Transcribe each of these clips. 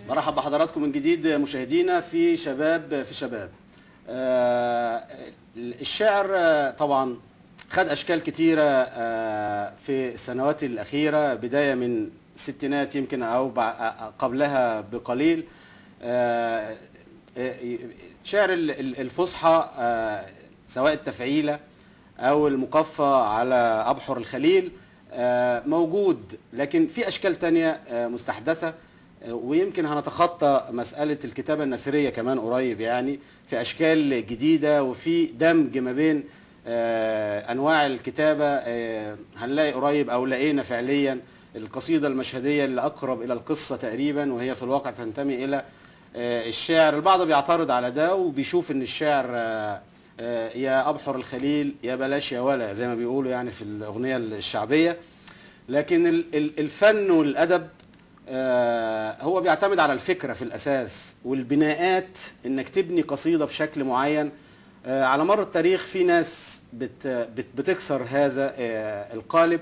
برحب بحضراتكم من جديد مشاهدينا في شباب في شباب. الشعر طبعا خد أشكال كتيرة في السنوات الأخيرة، بداية من الستينات يمكن أو قبلها بقليل. شعر الفصحى سواء التفعيلة أو المقفى على أبحر الخليل موجود، لكن في أشكال تانية مستحدثة، ويمكن هنتخطى مسألة الكتابة النثرية كمان قريب، يعني في أشكال جديدة وفي دمج ما بين أنواع الكتابة. هنلاقي قريب أو لقينا فعليا القصيدة المشهدية اللي أقرب إلى القصة تقريبا، وهي في الواقع تنتمي إلى الشعر. البعض بيعترض على ده وبيشوف إن الشعر يا أبحر الخليل يا بلاش يا ولا، زي ما بيقولوا يعني في الأغنية الشعبية. لكن الفن والأدب هو بيعتمد على الفكرة في الأساس والبناءات، إنك تبني قصيدة بشكل معين. على مر التاريخ في ناس بتكسر هذا القالب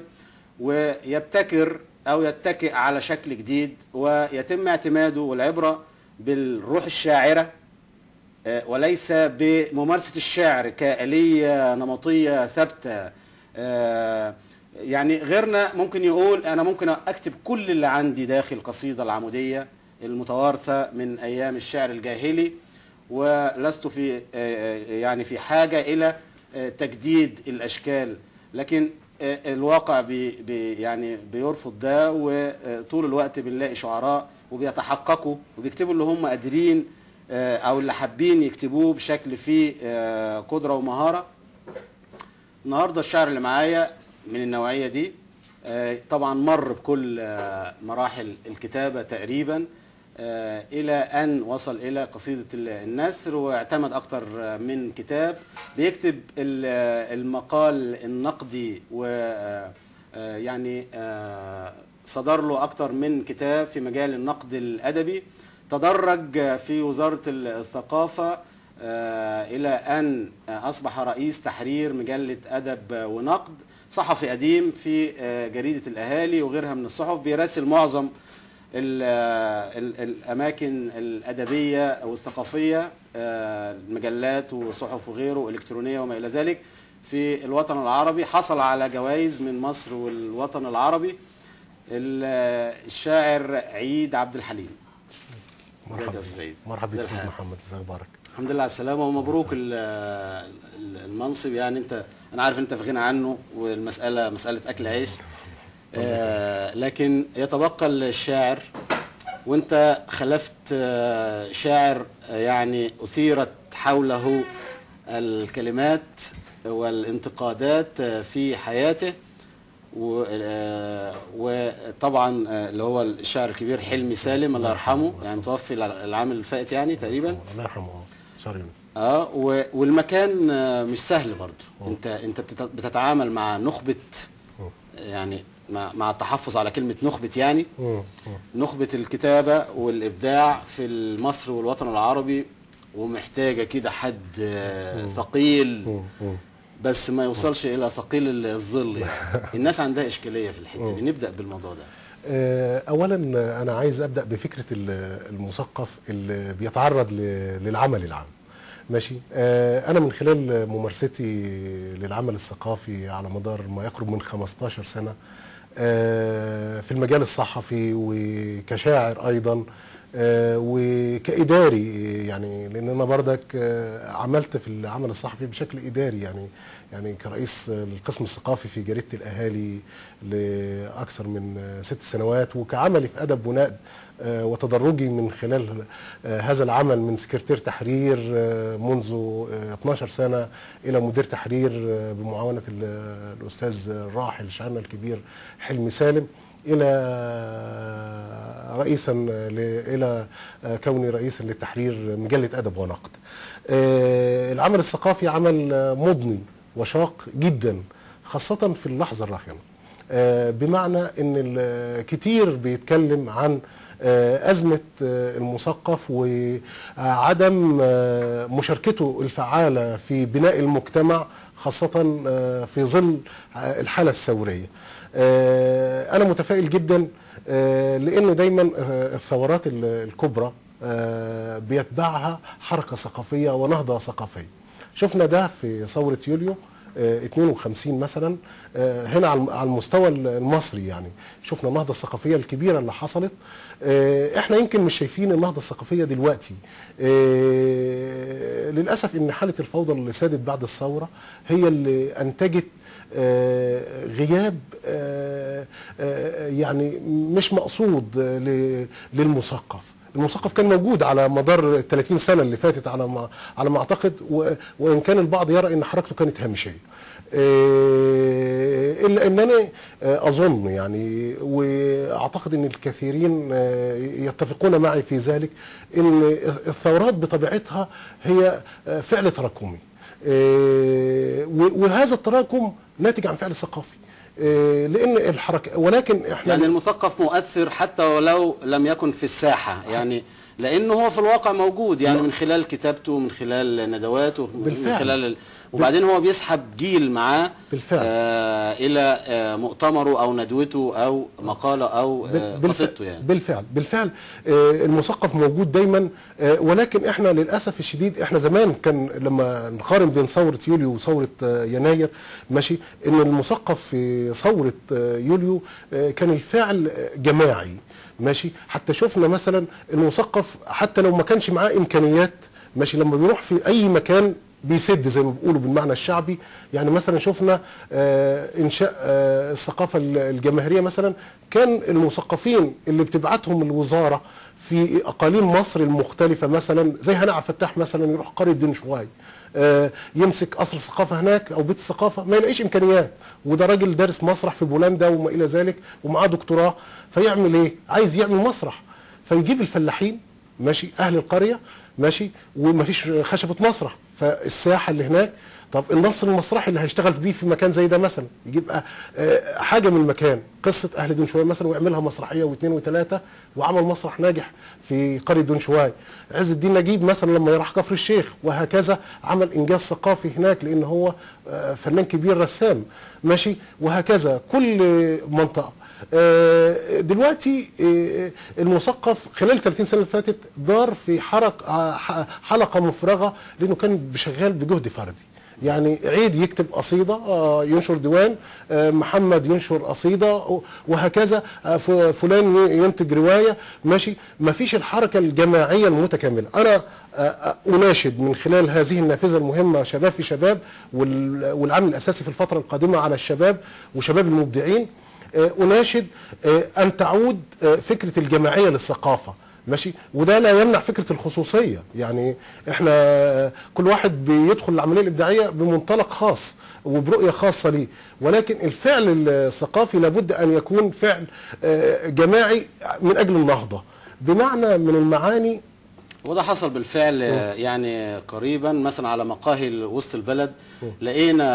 ويبتكر أو يتكئ على شكل جديد ويتم اعتماده، والعبرة بالروح الشاعرة وليس بممارسة الشعر كآلية نمطية ثابتة. يعني غيرنا ممكن يقول أنا ممكن أكتب كل اللي عندي داخل القصيدة العمودية المتوارثة من أيام الشعر الجاهلي، ولست في يعني في حاجة إلى تجديد الأشكال. لكن الواقع بي يعني بيرفض ده، وطول الوقت بنلاقي شعراء وبيتحققوا وبيكتبوا اللي هم قادرين أو اللي حابين يكتبوه بشكل فيه قدرة ومهارة. النهارده الشاعر اللي معايا من النوعية دي، طبعا مر بكل مراحل الكتابة تقريبا إلى أن وصل إلى قصيدة النثر، واعتمد أكتر من كتاب. بيكتب المقال النقدي، ويعني صدر له أكتر من كتاب في مجال النقد الأدبي. تدرج في وزارة الثقافة إلى أن أصبح رئيس تحرير مجلة أدب ونقد، صحفي قديم في جريدة الأهالي وغيرها من الصحف، بيراسل معظم الأماكن الأدبية والثقافية، المجلات وصحف وغيره إلكترونية وما إلى ذلك في الوطن العربي. حصل على جوائز من مصر والوطن العربي. الشاعر عيد عبد الحليم. مرحبا مرحبا بك أستاذ محمد، ازي اخبارك؟ الحمد لله على السلامة ومبروك المنصب. يعني انت، انا عارف انت في غنى عنه والمسألة مسألة اكل عيش، لكن يتبقى الشاعر، وانت خلفت شاعر يعني اثيرت حوله الكلمات والانتقادات في حياته، وطبعا اللي هو الشاعر الكبير حلمي سالم الله يرحمه، يعني متوفي العام اللي فات يعني تقريبا، الله يرحمه. شهرين. والمكان مش سهل برضه. انت بتتعامل مع نخبة، يعني مع التحفظ على كلمة نخبة، يعني نخبة الكتابة والإبداع في مصر والوطن العربي، ومحتاجة كده حد ثقيل، بس ما يوصلش إلى ثقيل الظل يعني. الناس عندها إشكالية في الحتة دي، نبدأ بالموضوع ده. أولا أنا عايز أبدأ بفكرة المثقف اللي بيتعرض للعمل العام. ماشي. أنا من خلال ممارستي للعمل الثقافي على مدار ما يقرب من 15 سنة في المجال الصحفي وكشاعر أيضا وكإداري، يعني لأن أنا بردك عملت في العمل الصحفي بشكل إداري، يعني كرئيس القسم الثقافي في جريدة الأهالي لأكثر من 6 سنوات، وكعملي في أدب ونقد وتدرجي من خلال هذا العمل من سكرتير تحرير منذ 12 سنة إلى مدير تحرير بمعاونة الأستاذ الراحل شاعرنا الكبير حلمي سالم، إلى رئيسا إلى كوني رئيسا للتحرير مجلة أدب ونقد. العمل الثقافي عمل مضني وشاق جدا، خاصة في اللحظة الراهنة، بمعنى أن الكثير بيتكلم عن أزمة المثقف وعدم مشاركته الفعالة في بناء المجتمع، خاصة في ظل الحالة الثورية. أنا متفائل جدا لان دايما الثورات الكبرى بيتبعها حركة ثقافية ونهضه ثقافية. شفنا ده في ثورة يوليو 52 مثلا، هنا على المستوى المصري، يعني شفنا النهضة الثقافية الكبيرة اللي حصلت. احنا يمكن مش شايفين النهضة الثقافية دلوقتي، للأسف ان حالة الفوضى اللي سادت بعد الثورة هي اللي انتجت غياب يعني مش مقصود للمثقف. المثقف كان موجود على مدار 30 سنة اللي فاتت على ما أعتقد، وإن كان البعض يرى أن حركته كانت هامشية، إلا أنني أظن يعني وأعتقد أن الكثيرين يتفقون معي في ذلك، أن الثورات بطبيعتها هي فعل تراكمي، وهذا التراكم ناتج عن فعل ثقافي، لان الحركة، ولكن احنا يعني المثقف مؤثر حتى ولو لم يكن في الساحة، يعني لانه هو في الواقع موجود، يعني من خلال كتابته، من خلال ندواته، بالفعل. من خلال وبعدين هو بيسحب جيل معاه بالفعل الى مؤتمره او ندوته او مقاله او قصيدته يعني. بالفعل المثقف موجود دايما، ولكن احنا للاسف الشديد احنا زمان كان لما نقارن بين ثورة يوليو وثوره يناير، ماشي، ان المثقف في ثورة يوليو كان الفعل جماعي، ماشي، حتى شفنا مثلا المثقف حتى لو ما كانش معاه امكانيات، ماشي، لما بيروح في اي مكان بيسد زي ما بيقولوا بالمعنى الشعبي. يعني مثلا شفنا انشاء الثقافة الجماهيرية مثلا، كان المثقفين اللي بتبعتهم الوزارة في اقاليم مصر المختلفة، مثلا زي هنا عبد الفتاح مثلا يروح قرية دنشواي، يمسك قصر الثقافة هناك او بيت الثقافة، ما يلاقيش امكانيات، وده راجل دارس مسرح في بولندا وما الى ذلك ومعاه دكتوراه، فيعمل ايه؟ عايز يعمل مسرح، فيجيب الفلاحين، ماشي، اهل القرية، ماشي، ومفيش خشبه مسرح، فالساحه اللي هناك، طب النص المسرحي اللي هيشتغل بيه في مكان زي ده مثلا، يجيب حاجة من المكان، قصة اهل دنشواي مثلا، ويعملها مسرحية واثنين وثلاثة، وعمل مسرح ناجح في قرية دنشواي. عز الدين نجيب مثلا لما راح كفر الشيخ وهكذا، عمل انجاز ثقافي هناك لان هو فنان كبير رسام، ماشي، وهكذا كل منطقة. دلوقتي المثقف خلال 30 سنة اللي فاتت دار في حلقة مفرغة، لانه كان شغال بجهد فردي، يعني عيد يكتب قصيدة، ينشر ديوان، محمد ينشر قصيدة، وهكذا، فلان ينتج رواية، ماشي، ما فيش الحركة الجماعية المتكاملة. انا اناشد من خلال هذه النافذة المهمة شباب في شباب، والعامل الاساسي في الفترة القادمة على الشباب وشباب المبدعين، اناشد ان تعود فكرة الجماعية للثقافة، ماشي، وده لا يمنع فكرة الخصوصية، يعني احنا كل واحد بيدخل العملية الابداعية بمنطلق خاص وبرؤيه خاصة ليه، ولكن الفعل الثقافي لابد ان يكون فعل جماعي من اجل النهضة بمعنى من المعاني. وده حصل بالفعل يعني قريبا، مثلا على مقاهي وسط البلد لقينا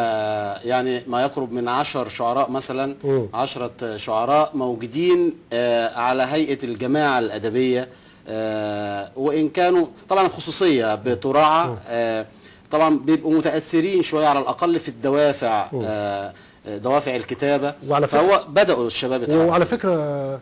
يعني ما يقرب من 10 شعراء مثلا، 10 شعراء موجودين على هيئة الجماعة الأدبية، وإن كانوا طبعا الخصوصية بتراعى، طبعا بيبقوا متأثرين شوية على الأقل في الدوافع، دوافع الكتابة، فهو بدأوا الشباب يتحركوا. وعلى فكرة